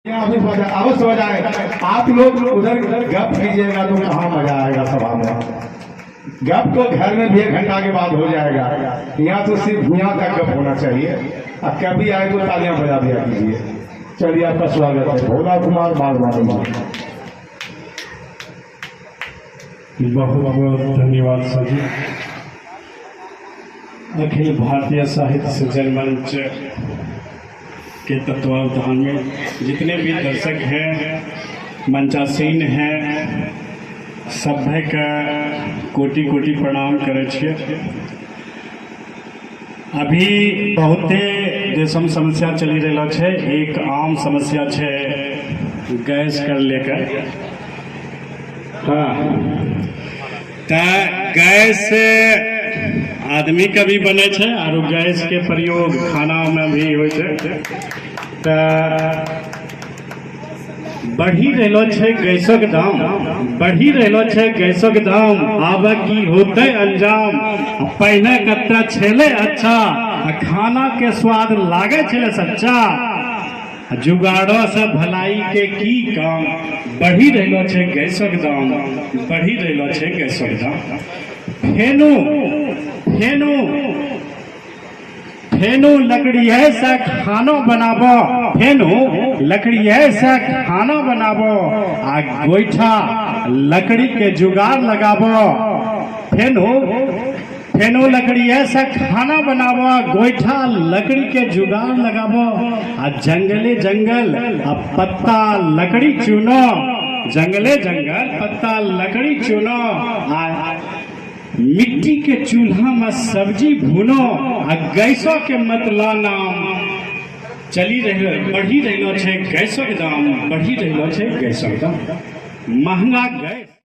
अभी मजा अवश्य बजाए। आप लोग उधर गप कीजिएगा तो कहाँ मजा आएगा सभा में? गप तो घर में भी 1 घंटा के बाद हो जाएगा। यहाँ तो सिर्फ यहाँ तक गप होना चाहिए। अब कभी आए तो तालियां बजा दिया कीजिए। चलिए, आपका स्वागत है, भोला कुमार बागवानी जी। बहुत बहुत धन्यवाद सर जी। अखिल भारतीय साहित्य सृजन मंच के तत्वावधान में जितने भी दर्शक हैं, मंचासीन हैं, सभ्य कोटि कोटि प्रणाम करै छियै। अभी बहुते देशमे समस्या चलि रहलो छै। एक आम समस्या छै गैस कर लेकर। हाँ, तऽ गैस आदमी के भी बनै छै आरो गैस के प्रयोग खानामे भी होइ छै। तऽ बढ़ी रहलो छै गैसक दाम, बढ़ी रहलो छै गैसक दाम, आब की होतै अंजाम? आ पहिने कते छेलै अच्छा, आ खाना के स्वाद लागै छलै सच्चा। आ जुगाड़ो से भलाई के की काम? बढ़ी रहलो छै गैसक दाम, बढ़ी रहलो छै गैसक दाम। फेनु फेनु फेनु लकड़िए से खानो बनाबो, फेनु लकड़िए से खाना बनाबो, आ गोइठा लकड़ी के जुगाड़ लगाबो। फेनु फेनु लकड़िए से खाना बनाबो, गोइठा लकड़ी के जुगाड़ लगाबो, आ जंगले जंगल आ पत्ता लकड़ी चुनो, जंगले जंगल पत्ता लकड़ी चुनो, आ मिट्टी के चूल्हा में सब्जी भुनो, आ गैसो के मत ला नाम। चली रहलो, बढ़ी रहलो छै गैसो के दाम, बढ़ी रहलो छै गैसो के दाम, महंगा गैस।